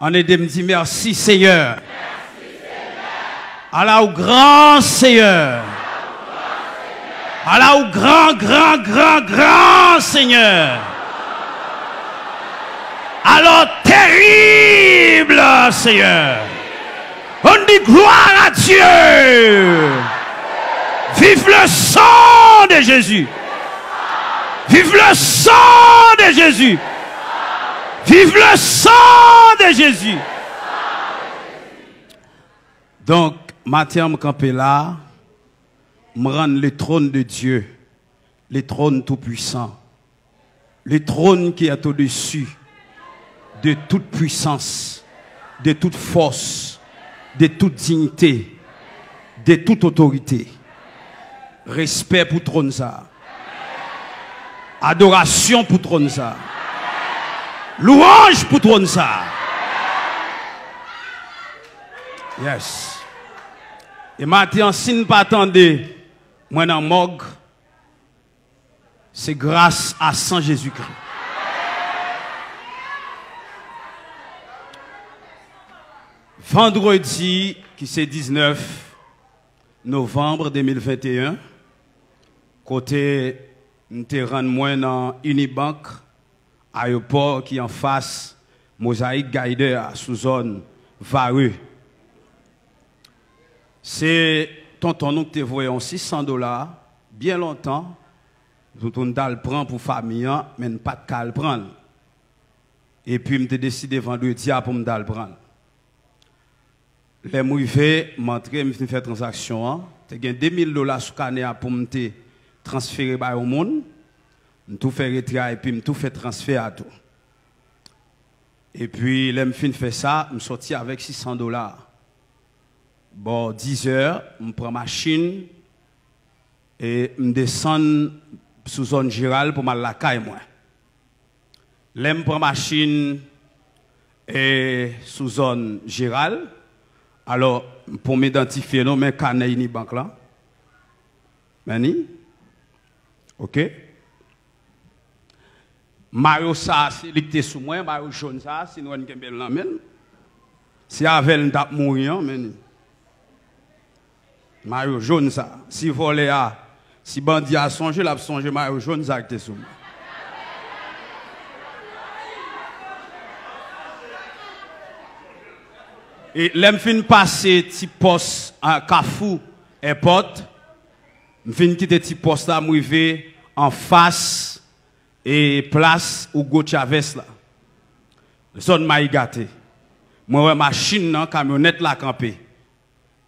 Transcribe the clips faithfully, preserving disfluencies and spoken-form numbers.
Ann ede m di mèsi, Seyè. Ala w gran, Seyè. Ala w gran, gran, gran, gran, Seyè. Ala w terib, Seyè. On dit gloire à Dieu. Vive le sang de Jésus. Vive le sang de Jésus. Vive le sang de Jésus. Donk, maten an, m kanpe la, m rann le trône de Dieu, le trône tout-puissant, le trône qui est au-dessus de toute puissance, de toute force, de toute dignité, de toute autorité. Respè pou twòn sa. Adorasyon pou twòn sa. Lwanj pou twòn sa. Yes. E maten an, si n pa tande mwen nan mòg, se gras a san Jezikri. Vandredi, ki se diznèf novanm de mil venteyen, kote m te rann mwen nan Unibank, ayewopò ki anfas Mosaic Guider a, sou zòn Varreux. Se tonton nou ki te voye yon sis san dola, byen lontan, pou, pou n t al pran pou fanmi an, men n pa t ka al pran l. Epi m te deside vandredi a pou m t al pran l. Lè m rive, m antre, m fin fè tranzaksyon an. Te gen de mil dola sou kanè a pou m te transfere bay yon moun. M tou fè retrè a epi m tou fè transfè a tou. Epi, lè m fin fè sa, m sòti avèk sis san dola. Bò dizè, m pran machin, e m desann sou zòn Jeral pou m al lakay mwen. Lè m pran machin, e sou zòn Jeral, alò, pou m idantifye nou, men kanè Unibank lan. Men ni. Oke. Mayo sa a, se li ki te sou mwen, mayo jòn sa a, si nou wè n kenbe l nan men l. Se avè l n t ap mouri an, men ni. Mayo jòn sa a. Si vòlè a, si bandi a sonje, l ap sonje mayo jòn sa a ki te sou mwen. E lè m fin pase ti pòs a Kafou Èpòt, m fin kite ti pòs la, m rive anfas e plas Hugo Chavez la. Zòn Mayi Gate. Mwen wè machin nan, kamyonèt la kanpe.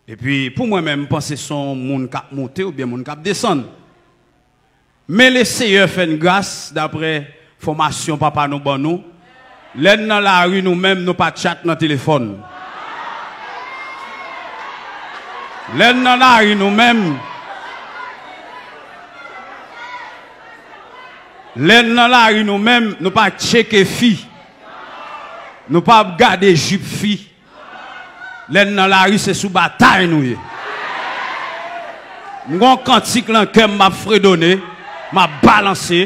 Epi, pou mwen menm, m panse se yon moun k ap monte oubyen moun k ap desann. Men Leseyè fè n gras, daprè enfòmasyon papa nou ban nou. Lè n nan lari nou menm, nou pa tchat nan telefòn. Lè n nan lari nou menm, lè n nan lari nou menm, nou pa tcheke fi. Nou pa ap gade jip fi. Lè n nan lari, se sou batay nou ye. M gon kantik nan kè m, m ap fredone, m ap balanse.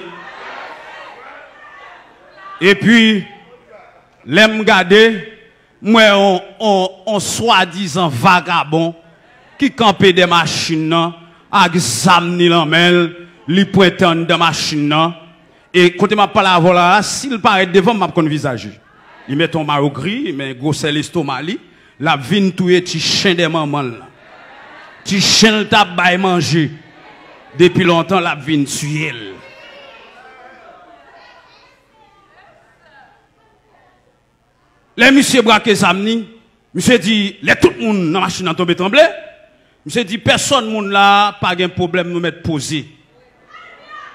Epi, lè m gade, m wè on, on, on swadizan vagabon ki kanpe dè machin nan ak zam ni nan men l, li pwente anndan machin nan. E kote m ap pale avè w la, si l parèt devan m, m ap konn vizaj li. Li mete yon mayo gri, men gwosè lestoma li, l ap vin touye ti chen dè manman l lan. Ti chen l t ap bay manje depi lontan, l ap vin tiye l. Lè misye brake zam ni, misye di, lè tout moun nan machin nan tonbe tranble, misye di, pèsòn moun la pa gen pwoblèm, nou mèt poze.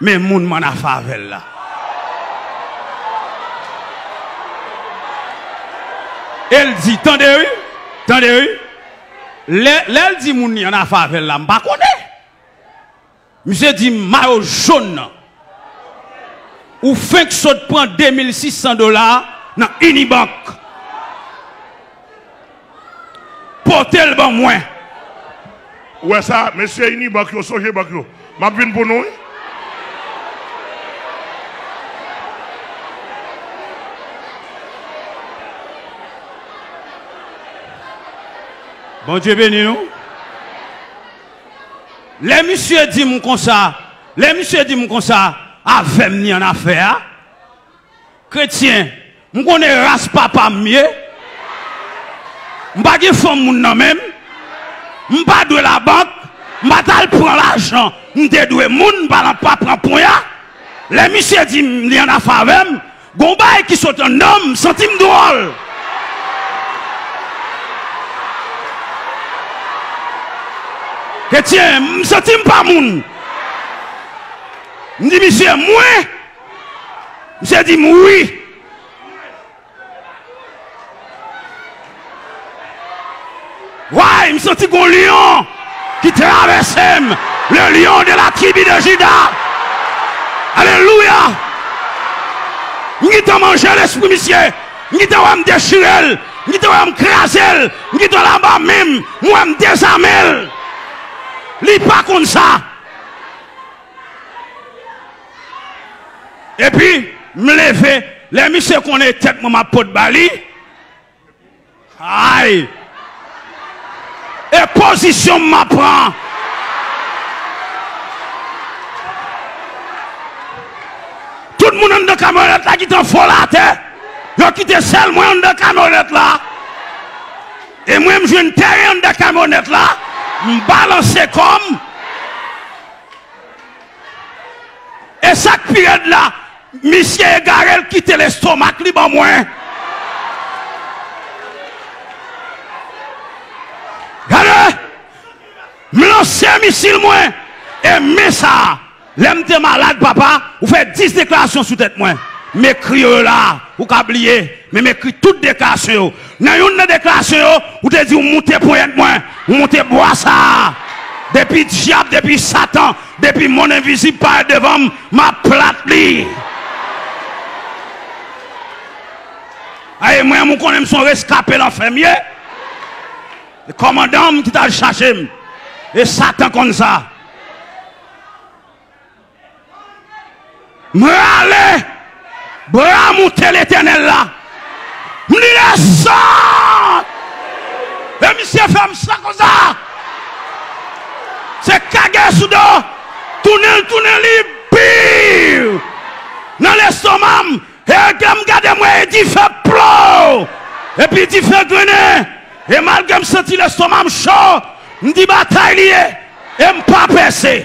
Men moun m ann afè avè l la. E l di, tande wi, tande wi. Lè, lè l di moun li ann afè avè l la, m pa konnen. Misye di mayo jòn nan. Ou fenk sot pran de mil sis san dola nan Unibank. Pote l ban mwen. Ou wè sa, mesye Unibank yo, Sogebank yo. M ap vin pou nou, wi. Bondye beni nou. Lè misye di m konsa, lè misye di m konsa, avè m ni annafè a. Kretyen, m konnen ras papa m ye. M pa gen fanm moun nan men m. M pa dwe labank. M pa t al pran lajan m te dwe moun, m pa lan pa pran ponya. Lè misye di m li annafè avè m, gon bagay ki sot anndan m, m santi m dwòl. Kretyen, m santi m pa moun. M di misye, mwen? Misye di m wi. Way, m santi gon lyon ki travèse m, le lion de la tribu de Juda. Alelouya! M gentan manje lespri misye, m gentan wè m dechire l, m gentan wè m kraze l, m gentan laba men m, m wè m dezame l. Li pa konn sa. Epi, m leve, lè misye konnen tèt mwen m ap pot ba li. Ay! E pozisyon m ap pran. Tout moun anndan kamyonèt la gentan vole atè. Yo kite sèl mwen anndan kamyonèt la. E mwen, m jwenn teren anndan kamyonèt la. M balanse kò m. E sa k pi rèd la, misye egare, l kite lestomak li ban mwen. Gade! M lanse misil mwen. E men sa, lè m te malad, papa, ou fè dis deklarasyon sou tèt mwen. M ekri yo la, ou ka bliye, men m ekri tout deklarasyon yo. Nan youn nan deklarasyon yo, ou te di w moute ponyèt mwen, ou moute bwa sa a. Depi dyab, depi Satan, depi monn envizib parèt devan m, m ap plat li. Ay, mwen, ou konnen m se yon reskape lanfè m ye. E kòmandan m ki t al chache m. E Satan konn sa. M rale bra moute Letènèl la. M di, desann! E misye fè m sa konsa. Se kage sou do. Tounen l, tounen li, biw! Nan lestoma m. E lè m gade, m wè e dife plo. Epi dife grennen. E malgre m santi lestoma m cho, m di batay li ye. E m pa pèse.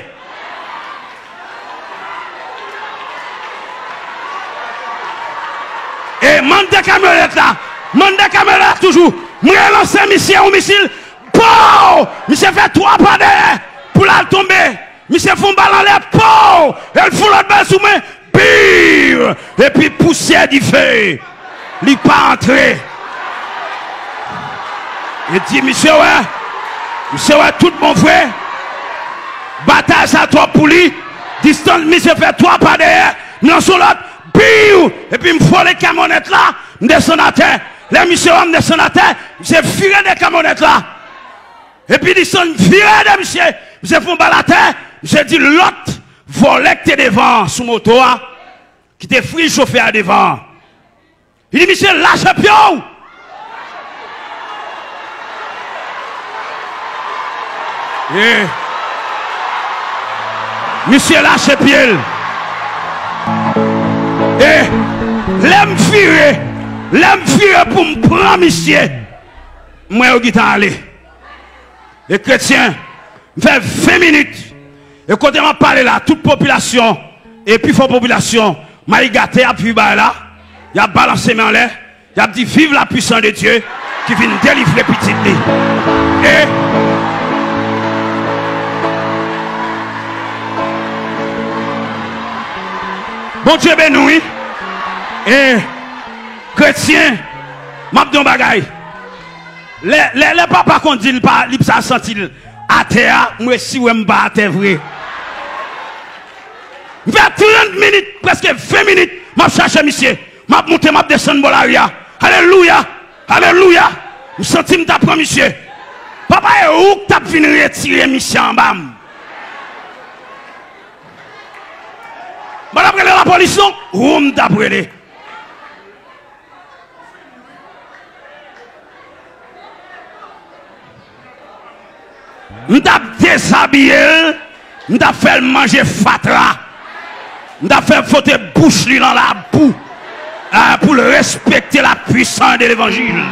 E m anndan kamyonèt la. M anndan kamyonèt la toujou. M relanse misye yon misil. Pow! Misye fè twa pa dèyè pou l al tonbe. Misye fè yon bal anlè. Pow! E l fè yon lòt bal sou mwen. Biw! Epi pousyè dife. Li pa antre. E di, misye wè. Misye wè tout bon vre. Batay sa twòp pou li. Distans misye fè twa pa dèyè. M lanse yon lòt. Biw! Epi m vole kamyonèt la. M desann atè. Lè misye wè m desann atè, misye vire de kamyonèt la. Epi li sann vire de misye. Misye fè yon bal atè. Misye di lòt vòlè k te devan an sou moto a, ki te fri chofè a devan an. Li di, misye, lache pye w! E misye lache pye l. E lè m vire, lè m vire pou m pran misye, m wè yo gentan ale. E kretyen, m fè ven minit. E kote m ap pale la, tout popilasyon, e pifò popilasyon Mayigatè ap viv bagay la, y ap balanse men anlè, y ap di, vive la puissance de Dieu ki vin delivre pitit li. E Bondye beni w, wi. E kretyen, m ap di yon bagay. Lè, lè, lè papa konn di l pa, li pa santi l atè a, m resi wè m pa atè vre. M fè trant minit, prèske ven minit, m ap chache misye. M ap moute, m ap desann bò lari a. Alelouya! Alelouya! M santi m t ap pran misye. Papa, e ou k t ap vin retire misye anba m. M pa t ap rele lapolis non, ou m t ap rele. M t ap dezabiye l, m t ap fè l manje fatra, m t ap fè l fwote bouch li nan labou, ah, pou l respekte la puissance de l'évangile.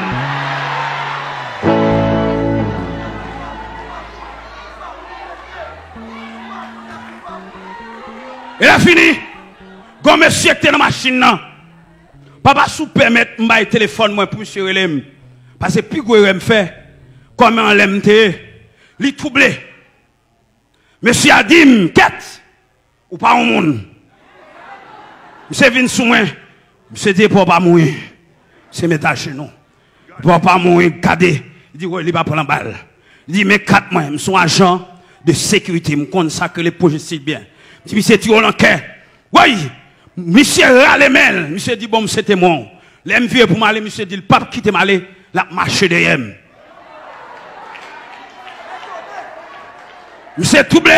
E lè fini, gon mesye ki te nan machin nan. Papa, si w pèmèt, m bay telefòn mwen pou misye rele m. Paske pi gwo erè m fè, kòm anlè m te ye, li twouble. Mesye a di m, kèt, ou pa yon moun. Misye vin sou mwen. Misye di, epa w pa mouri. Misye met ajenou. Epa w pa mouri, gade. Li di, wè, li pa pran bal. Li di, men kat mwen, m se yon ajan de sekirite, m konn sa k rele pwojestil byen. M di, misye tire w nan kè. Woy! Misye rale men l. Misye di, bon, m se temwen w. Lè m vire pou m ale, misye di l p ap kite m ale, l ap mache dèyè m. Misye twouble,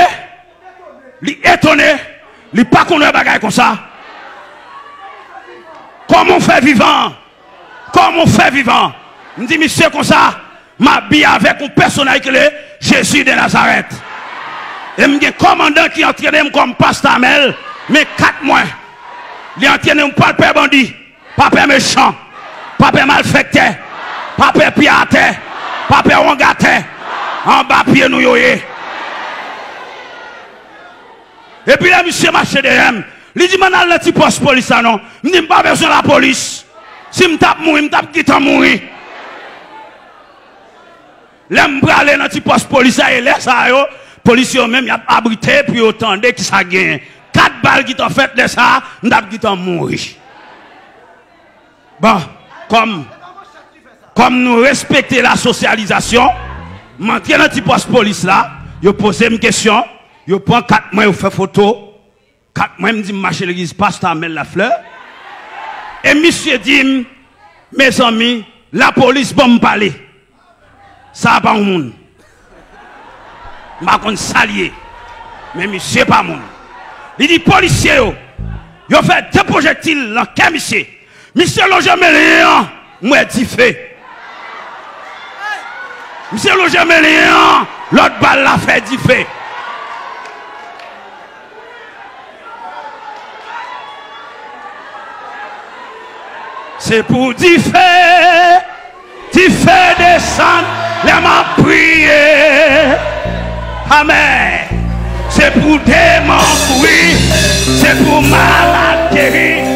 li etone, li pa konn wè bagay konsa. Kòman w fè vivan? Kòman w fè vivan? M di misye konsa, m abiye avèk yon pèsonaj ki rele Jezi de Nazarèt. E m gen kòmandan ki antrene m kòm pastè Amèl, men kat mwen. Li antrene m pa pè bandi, pa pè mechan, pa pè malfektè, pa pè pye atè, pa pè wongatè. Anba pye nou yo ye. Epi lè misye mache dèyè m, li di m ann al nan ti pòs polis la non. M di m pa bezwen lapolis. Si m t ap mouri, m t ap gentan mouri. Lè m prale nan ti pòs polis la, e lè sa yo, polisye yo menm, y ap abrite pou yo tande ki sa k genyen. Kat bal gentan fèt, lè sa a, m t ap gentan mouri. Bon, kòm, kòm nou respekte la sosyalizasyon, m antre nan ti pòs polis la, yo poze m kesyon, yo pran kat mwen, yo fè foto. Kat mwen, m di m mache legliz pastè Amèl Laflè. E misye di m, mezanmi, lapolis ban m pale. Sa a pa yon moun. M pa konn sa l ye. Men misye pa moun. Li di polisye yo, yo fè de pwojektil nan kè misye. Misye lonje men li an, m wè dife. Misye lonje men li an, lòt bal la fè dife. Se pou dife, dife desann lè m ap priye. Amèn. Se pou demon kouri, se pou malad geri.